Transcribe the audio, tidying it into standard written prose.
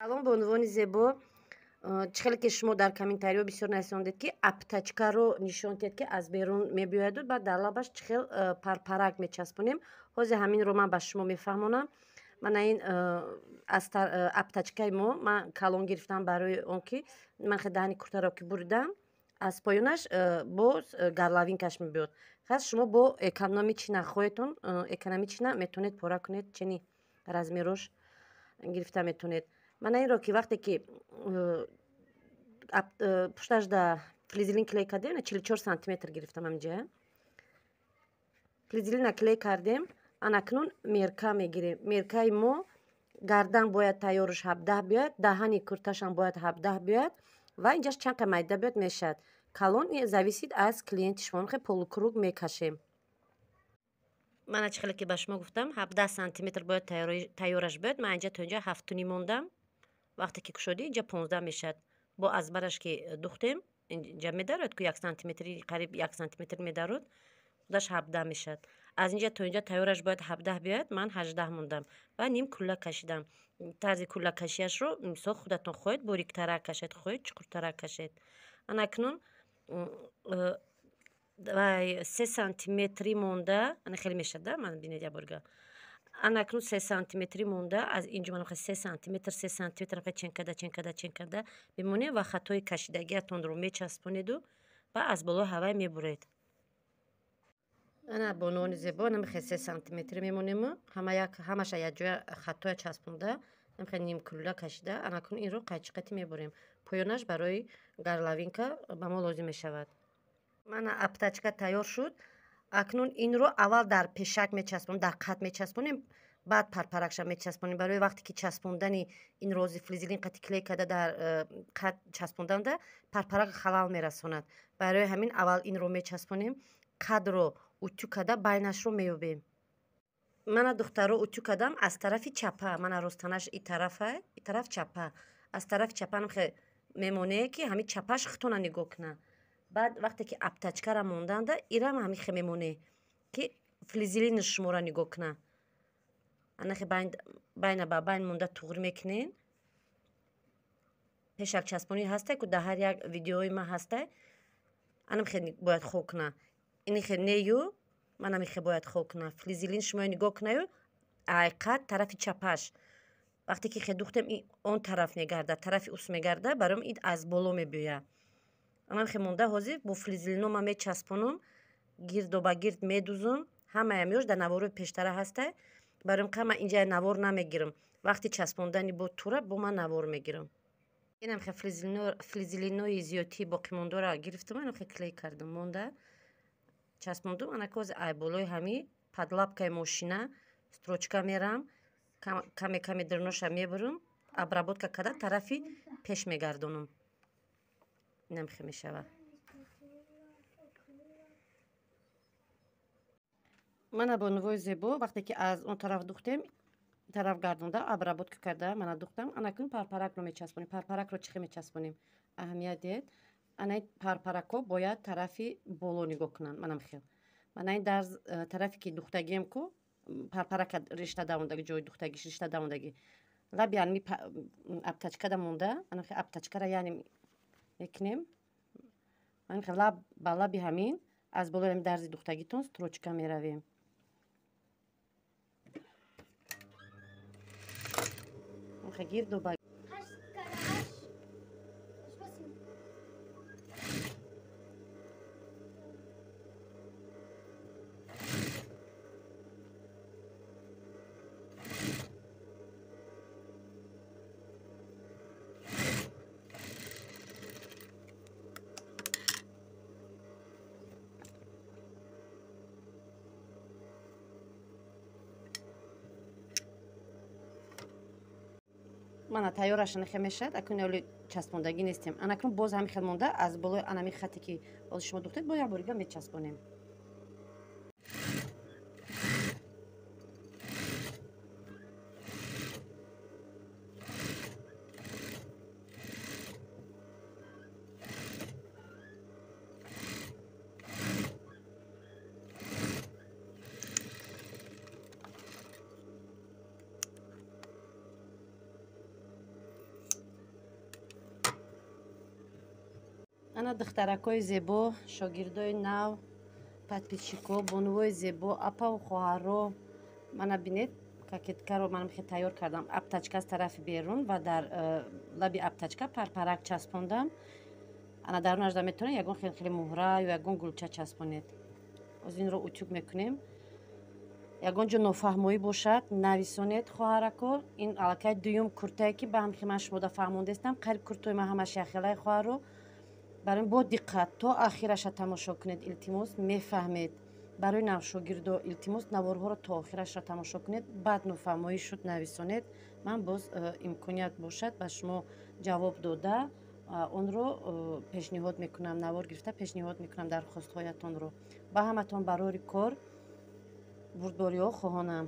Салом бонувони зебо. Чӣ хеле ки шумо дар комментариҳо бисёр нависондед, ки аптачкаро нишон диҳед, ки аз берун мебиёяду баъд дар лабаш чӣ хел парпарак мечаспонем. Ҳозир ҳаминро ман ба шумо мефаҳмонам. Мана ин аз аптачкаи мо ман калон гирифтам барои он ки ман хе даҳани куртаро ки буридам, аз поёнаш боз горловинкаш мебиёд. Хас шумо бо экономична хоҳетон, экономична метавонед пора кунед, чени размерош гирифта метавонед. Мана инро ки вақте ки пушташ да флизелин клей кардем, 44 сантиметр гирифтам ҳаминҷа. Флизелина клей кардем, анакнун мерка мегирем. Меркаи мо гардан бояд тайёрш 17 биёяд, даҳани курташам бояд 17 биёяд ва инҷаш чанд қа майда биёяд мешавад. Калон зависит аз клиенти шумо, хе полукруг мекашем. Мана чӣ хеле ки ба шумо гуфтам, 17 сантиметр бояд тайёраш биёяд. Ман инҷа то инҷа 7,5 мондам. Вақте ки кушодӣ инҷа 15 мешавад. Бо аз бараш ки духтем, инҷа медарояд ку 1 сантиметри, қариб 1 сантиметр медарод, худаш 17 мешавад. Аз инҷа то инҷа тайёраш бояд 17 биёяд, ман 18 мондам ва ним кулла кашидам. Тарзи куллакашиашро мисол худатон хоҳед бориктарак кашед, хоҳед чуқуртарак кашед. Анакнун вай 3 сантиметри монда, ана хеле мешавад, да, ман бинед як борга. Анакнун 3 сантиметри монда, аз инҷо ман 3 сантиметр, 3 сантиметр чен карда, чен карда, чен карда мемонем ва хатои кашидагиатонро мечаспонеду ва аз болои ҳавай мебуред. Ана бонуони зебо, намихе 3 сантиметри мемонему, ҳамаша якҷоя хатоя часпонда, намихе нимкулла кашида, анакнун инро қайчиқати мебурем. Поёнаш барои горловинка ба мо лозим мешавад. Мана аптачка тайёр шуд. Акнун инро аввал дар пешак мечаспонем, дар қат мечаспонем, баъд парпаракша мечаспонем. Барои вақте ки часпондани ин рози флизелин қати клей карда дар қат часпонданда парпарак халал мерасонад. Барои ҳамин аввал инро мечаспонем, қадро утюг карда байнашро меёбем. Мана духтаро утюг кардам аз тарафи чапа, мана ростанаш и тарафа, и тараф чапа. Аз тарафи чапа намхе мемоне ки ҳамин чапаш хитона нигоҳ кунад. Баъд вақте ки аптачкара монданда, ирам ҳамин хе мемоне ки флизелини шуморо нигоҳ кунад. Анахе байна ба байн монда туғри мекунен. Пешакчаспонӣ ҳастай ку дар ҳар як видеои ман ҳастай. Анамхе бояд хо кунад. Инихе нею, манамихе бояд хо кунад. Флизелин шуморо нигоҳ кунаю, айқат тарафи чапаш. Вақте ки хе духтем, он тараф мегардад, тарафи ус мегардад, барои ин аз боло мебиёяд. Анамхе монда ҳозир бо флизелино ман мечаспонам, гирдо ба гирд медузам, ҳамаям ёш дар наворои пештара ҳастай. Барои ин ман инҷа навор намегирам. Вақти часпондани бо тура бо ман навор мегирам. Инамхе флизелинои зиёдтии боқимондора гирифтам, анамхе клей кардам, монда часпондум. Анака ҳозир ай болои ҳами подлапкаи мошина строчка мерам, каме каме дирноша мебурам, обработка карда тарафи пеш мегардонам. Инамхе мешавад. Мана бонувои зебо, вақте ки аз он тараф духтем, тараф гардонда, обработка карда, мана духтам. Анакун парпаракро мечаспонем. Парпаракро чӣ хел мечаспонем? Аҳамият диҳед. Ана ин парпаракҳо бояд тарафи боло нигоҳ кунанд. Манам хел. Мана ин дар тарафе ки духтагием ку, парпарака ришта давондаги, ҷои духтагиш ришта давондаги. Лаби анми аптачкада монда, анахе аптачкара яъне мекунем. Анахе лаб ба лаби ҳамин аз болои ҳамин дарзи духтагитон строчка меравем. Гирду ба мана тайёраш анахе мешавад. Акун оли часпондагӣ нестем. Анакун боз ҳамин хел монда аз болои анами хате ки боз шумо духтед, бо як борига мечаспонем. Ана, духтаракҳои зебо, шогирдои нав, подписчико, бонувои зебо, апаву хоҳаро, мана бинед, кокеткаро манам хел тайёр кардам. Обтачка аз тарафи берун ва дар лаби обтачка парпарак часпондам. Ана, дарунашда метавонед ягон хел хеле муҳра ё ягон гулча часпонед. Оз инро утюг мекунем. Ягон ҷо нофаҳмоӣ бошад, нависонед, хоҳарако. Ин аллакай дуюм куртае, ки ба ҳамхи ман шумода фаҳмондаистам. Қариб куртои ман ҳамаш яхелай, хоҳаро. Барои бо диққат то ахираша тамошо кунед, илтимос, мефаҳмед. Барои навшогирдо, илтимос, наворҳоро то охираша тамошо кунед. Баъд нофаҳмоӣ шуд, нависонед. Ман боз имконият бошад, ба шумо ҷавоб дода, онро пешниҳод мекунам, навор гирифта пешниҳод мекунам дархостҳоятонро. Ба ҳаматон барори кор, бурдбориҳо хоҳонам.